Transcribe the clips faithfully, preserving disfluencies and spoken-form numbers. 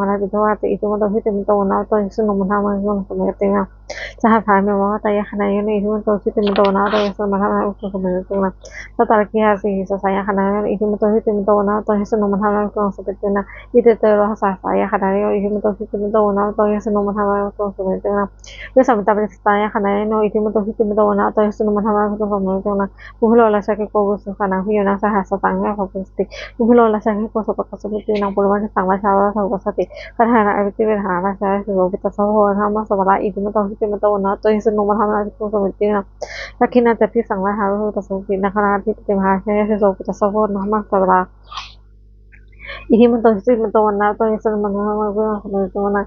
mārā tiṭṭhantā iddhimanto jutimanto vaṇṇavanto yasassino modamānā abhikkāmuṃ samitiṃ vanaṃ. Sahassameva āgatañā yakkhānaṃ iddhimanto jutimanto vaṇṇavanto yasassino modamānā abhikkāmuṃ samitiṃ vanaṃ. Sātāgirā sahasā yakkhānaṃ iddhimanto jutimanto vaṇṇavanto yasassino modamānā abhikkāmuṃ samitiṃ vanaṃ. Iccete ca rājasahasā yakkhānaṃ iddhimanto jutimanto vaṇṇavanto yasassino modamānā abhikkāmuṃ samitiṃ vanaṃ. Vessāmittā pañcasatā sahassaṃ yakkhānaṃ iddhimanto jutimanto vaṇṇavanto yasassino modamānā abhikkāmuṃ samitiṃ vanaṃ. Kumbhīro rājagahiko pāvussako sahassaṃ nāgā yonā sahassaṃ abhikkāmuṃ samitiṃ vanaṃ. Kumbhīro rājagahiko sopāga samitiṃ vanaṃ. Purimañca saṅghamajjhāvakāsaṃ upasampatti gandhabbānaṃ āmantritvāna mahārajo. Āsi so paccassosuddhā brahmā so mahāsamaṇā iddhimanto jutimanto vaṇṇavanto yasassino modamānā abhikkāmuṃ samitiṃ vanaṃ. Dakkhiṇañca disaṃ mahāvippassako āsi dakkhiṇā disaṃ mahārājo. Āsi so paccassosuddhā brahmā so mahāsamaṇā iddhimanto jutimanto vaṇṇavanto yasassino modamānā abhikkāmuṃ samitiṃ vanaṃ.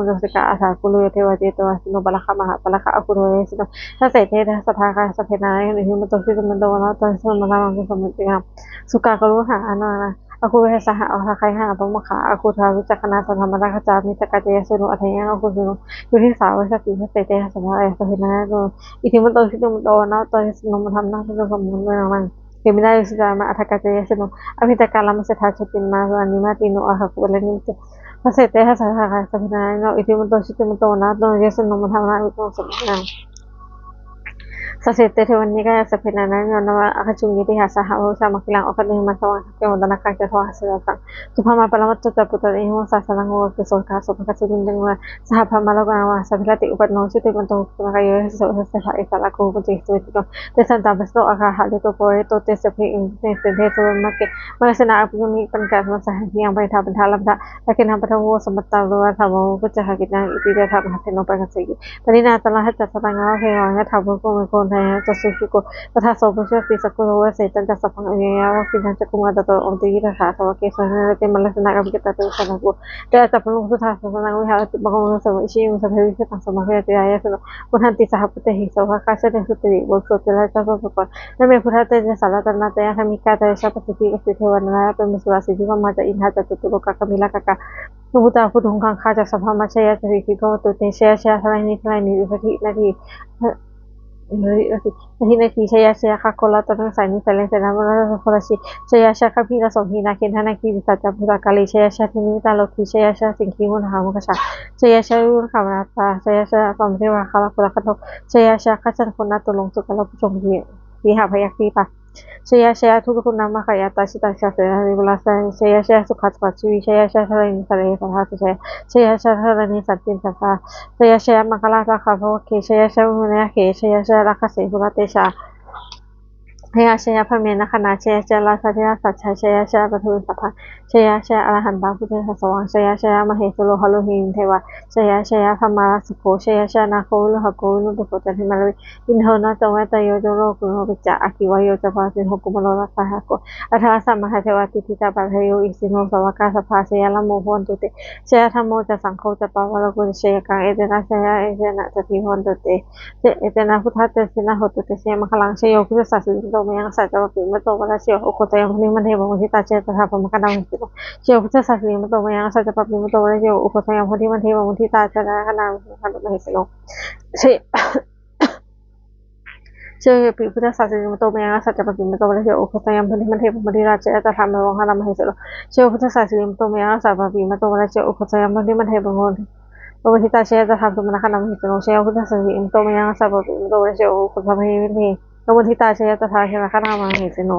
manussikā, athāgū devā citavāsino; pāragā mahāpāragā, āgū devā yasassino. Dasete dasadhā kāyā, sabbe nānattavaṇṇino; iddhimanto jutimanto, vaṇṇavanto yasassino; modamānā abhikkāmuṃ, bhikkhūnaṃ samitiṃ vanaṃ. Sukkā karumhā aṇāgā, āgū vessāha saha; gayhā pāmokkhā, āgū devā vicakkhaṇā. Satamaddakkaccaṃ, miccakaccayanto, tathāgataṃ bhikkhū bhikkhuno. Visuddhijānato visassati, dasete dasadhā kāyā, sabbe nānattavaṇṇino; iddhimanto jutimanto, vaṇṇavanto yasassino; modamānā abhikkāmuṃ, bhikkhūnaṃ samitiṃ vanaṃ. Khemiyā tusitā vimalā, athāgataṃ jayasuro; abhiññāya rāmajayasabhāvaṃ, jutimanto vaṇṇavanto yasassino. Dasete dasadhā kāyā, sabbe nānattavaṇṇino; iddhimanto jutimanto, vaṇṇavanto yasassino; modamānā abhikkāmuṃ, bhikkhūnaṃ samitiṃ vanaṃ. Dasete devanikāyā, sabbe nānattavaṇṇino; nāmanvayāgaṅgānaṃ, cittasāraṃ sahasā. Bāhuṃ sahassamabhinimmitasāvudhantaṃ, chakkamakkhanāgā, tigerājaṃ somahaṃ. Subrahmā paramatto ca, puttā iddhimato saha; sanaṅkumāro tisso ca, sopāga soputtānaṃ. Sahabrahmalokānaṃ, mahāsabhāsurābhitiṭṭhati; upapanno jutimanto, guṇākaro yasassino. Seyyathā vimalā lohitānābhino, jutimanto jayasuro. Tesaṃ jātivasato āgā, hārito parivārito. Te sabbeheva niddhamhi, samaggāhitaṃ bhavantatthe. Mārasenā abhikkāmi, paccekagāthā, satta kaṇhāni bhaddantā. Rāgena bandhamatthu, satta kaṇhāni bhaddantā. Bhūtā cittasārahitānaṃ, payirupāsati mahāsenā. Pāṇinā talamāhacca, saraṃ katvāna bheravaṃ. Yathā pāvussako megho, thanayanto savijjuko. Tadā so paccudāvatti, saṅkuddho asayaṃvase. Tañca sabbaṃ abhiññāya, vavakkhitvāna cakkhumā. Tato āmantayi satthā, sāvake sāsane rate. Mārasenā abhikkantā, te vijānātha bhikkhavo. Te ca ātappamakaruṃ, sutvā sāsanaṃ, vihārathi pāpaggaho. Sabbe vijitasaṅgāmā, bhayātītā mahābhineyya. Te ca ātappamakaruṃ, sutvā sāsanaṃ, vihārathi pāpaggaho. Bhaddantā ca bhikkhū, te ca viruḷhako, āgū devā ca bāhuke. Iमे buddharatne sāravattana, āyasmanto dhāmikā, tayassu pāṇinti pasīdevahā. Nārāyaparamesurā, sīdevā brahmā ca, indā ca catulokā gambhīrakkhakā. Samantā bhūtānaṃ, bhikkhūnaṃ samitiṃ vanaṃ. Jaya jaya siddhi bhavantu te, jaya jaya dharaṇi dharaṇī, udadhi udadhī, udadhi udadhī, jaya jaya gaganatalanisārinī, sailyantalanisārinī, sailyantalanisārinī. Jaya jaya gambhīrasombhī, nāgendanāgī pisācā bhūtakālī. Jaya jaya dāvigirāja rogī, jaya jaya siṅgīmukhagajā, jaya jaya vepullā nāgā, jaya jaya brahmendagaṇā, jaya jaya brahmendevā gambhīrakkhakā. Jaya jaya gajagganatha anathūlā, sūkaro suriyavacchasā, vehābhayaṃ vipavā. Jaya jaya duggata nāgā, yātrā jitānāgā, senamekhalamatthusā. Jaya jaya sukhā sukhā jīvī, jaya jaya dharaṇī sānti sadā sotthī. Jaya jaya dharaṇī santi sadā. Jaya jaya maṅkarājaraksakā, bhavagge jaya jaya varuṇayakkhe, jaya jaya rakkhase suratejā. Jaya jaya brahmendagaṇā, jaya jaya rājādhirājasājjaya, jaya jaya paṭhaviṃ sabbaṃ, jaya jaya arahantā buddhasāvakā, jaya jaya mahesuro haro harindevā, jaya jaya brahmārājikho, jaya jaya nāgo viruḷhako, virūpakkho candimā ravi. Indo nādo vasantī ca varuṇo, aggi vāyo ca pājuṇho, kumāro dhataraṭṭhako, aṭṭhārasa mahādevā, siddhitāpasa-anugo, isino sāvakā sabbe, jaya rāmo bhavantu te, jaya dhammo ca saṅgho ca, pāvako ca jayakaṃ. Etena jaya etena sotthī bhavantu te, etena buddhatejena hotu te jayamaṅgalaṃ. Jayo buddhassa sirīmato, mayhaṃ saccaṃ pāpimato vata, jayo ugghosayuṃ bodhimaṇḍe pamoditā, jaya tadā brahmagaṇā mahesino. Jayo buddhassa sirīmato, mayhaṃ saccaṃ pāpimato vata, jayo ugghosayuṃ bodhimaṇḍe pamoditā, jaya tadā brahmagaṇā mahesino. Jayo buddhassa sirīmato, mayhaṃ saccaṃ pāpimato vata, jayo ugghosayuṃ bodhimaṇḍe pamoditā, jaya tadā brahmagaṇā mahesino. Jayo buddhassa sirīmato, mayhaṃ saccaṃ pāpimato vata, jayo ugghosayuṃ bodhimaṇḍe pamoditā, jaya tadā brahmagaṇā mahesino. Jayo buddhassa sirīmato, mayhaṃ saccaṃ pāpimato vata, jayo ugghosayuṃ bodhimaṇḍe pamoditā, jaya tadā brahmagaṇā mahesino.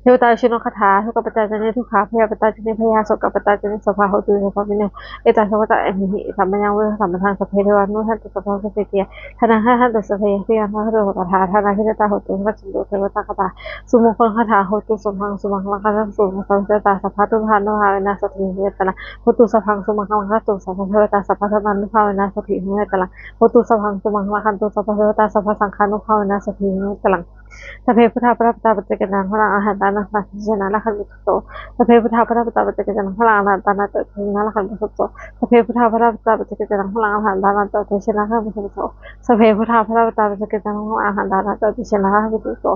Devatāuyyojanogāthā. Dukkhappattā ca niddukkhā, bhayappattā ca nibbhayā, sokappattā ca nissokā, hontu sabbepi pāṇino. Ettāvatā ca amhehi, sambhataṃ puññasampadaṃ, sabbe devānumodantu, sabbasmpadā dhanaṃ dadantu saddhāya. Khemaṅgalagāthā. Dānaṃ dadantu sabbadassi, hotu sabbadevatānaṃ. Sumaṅgalagāthā. Hotu sabbaṃ sumaṅgalaṃ, rakkhantu sabbadevatā, sabbabuddhānubhāvena, sotthī sabbadhanaṃ. Hotu sabbaṃ sumaṅgalaṃ, rakkhantu sabbadevatā, sabbadhammānubhāvena, sotthī sabbadhammataṃ. Hotu sabbaṃ sumaṅgalaṃ, rakkhantu sabbadevatā, sabbasaṅghānubhāvena, sotthī sabbadhammataṃ. Sabbe buddhā balappattā paccekānaṃ balaṃ, arahantānañca tejena, rakkhanti sabbaso. Sabbe buddhā balappattā paccekānaṃ balaṃ, arahantānañca tejena, rakkhanti sabbaso. Sabbe buddhā balappattā paccekānaṃ balaṃ, arahantānañca tejena, rakkhanti sabbaso. Sabbe buddhā balappattā paccekānaṃ balaṃ, arahantānañca tejena, rakkhanti sabbaso.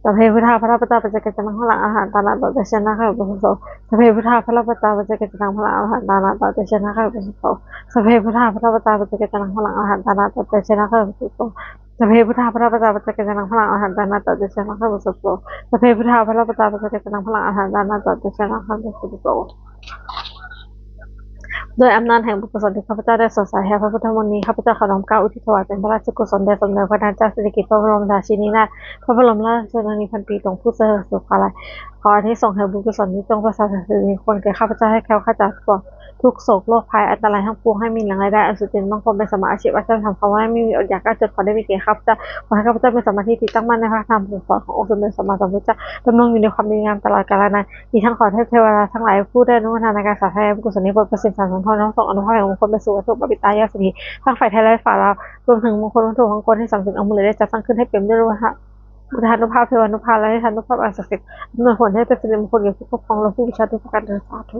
Sabbe buddhā balappattā paccekānaṃ balaṃ, arahantānañca tejena, rakkhanti sabbaso. Sabbe buddhā balappattā paccekānaṃ balaṃ, arahantānañca tejena, rakkhanti sabbaso. Sabbe buddhā balappattā paccekānaṃ balaṃ, arahantānañca tejena, rakkhanti sabbaso. Sabbe buddhā balappattā paccekānaṃ balaṃ, arahantānañca tejena, rakkhanti sabbaso. Sabbe buddhā balappattā paccekānaṃ balaṃ, arahantānañca tejena, rakkhanti sabbaso. ด้วยอำนาจแห่งบุญกุศลที่ข้าพเจ้าได้สวดสาธยายพระพุทธมนต์นี้ ข้าพเจ้าขอน้อมเกล้าอุทิศถวายเป็นพระราชกุศลแด่สมเด็จพระนางเจ้าสิริกิติ์ พระบรมราชินีนาถ พระบรมราชชนนีพันปีหลวงผู้เสด็จสู่ฟ้าลัย ขออานิสงส์แห่งบุญกุศลนี้จงประสาทผลสิริมงคลแก่ข้าพเจ้า ให้แคล้วคลาดจากทุกข์โศกโรคภัยอันตรายทั้งปวง ให้มีแหล่งรายได้อันสุจริตมั่นคงเป็นสัมมาอาชีพอันชอบธรรม ความว่าไม่มีอดอยากยากจน ขอได้มีแก่ข้าพเจ้า ขอให้ข้าพเจ้ามีสมาธิที่ตั้งมั่นในพระธรรมคำสอนขององค์สมเด็จสัมมาสัมพุทธเจ้า ดำรงอยู่ในความดีงามตลอดกาลนาน อีกทั้งขอเทพเทวดาทั้งหลายผู้ได้อนุโมทนาในการสาธยายบุญกุศลนี้ โปรดประสิทธิ์สถิตสุนทรทั้งสอง อนุภาพแห่งมงคลเป็นสุวัตถุปปิตายอดเศรษฐี ทั้งฝ่ายไทยและฝ่ายลาว รวมถึงมงคลวัตถุมงคลที่ศักดิ์สิทธิ์องค์บุญเหลือได้จัดสร้างขึ้นให้เปี่ยมด้วยพุทธานุภาพ เทวานุภาพ และเทพานุภาพอันศักดิ์สิทธิ์ อำนวยผลให้เป็นสิริมงคลแก่ผู้ครอบครองและผู้บูชาทุกประการเทอญ สาธุ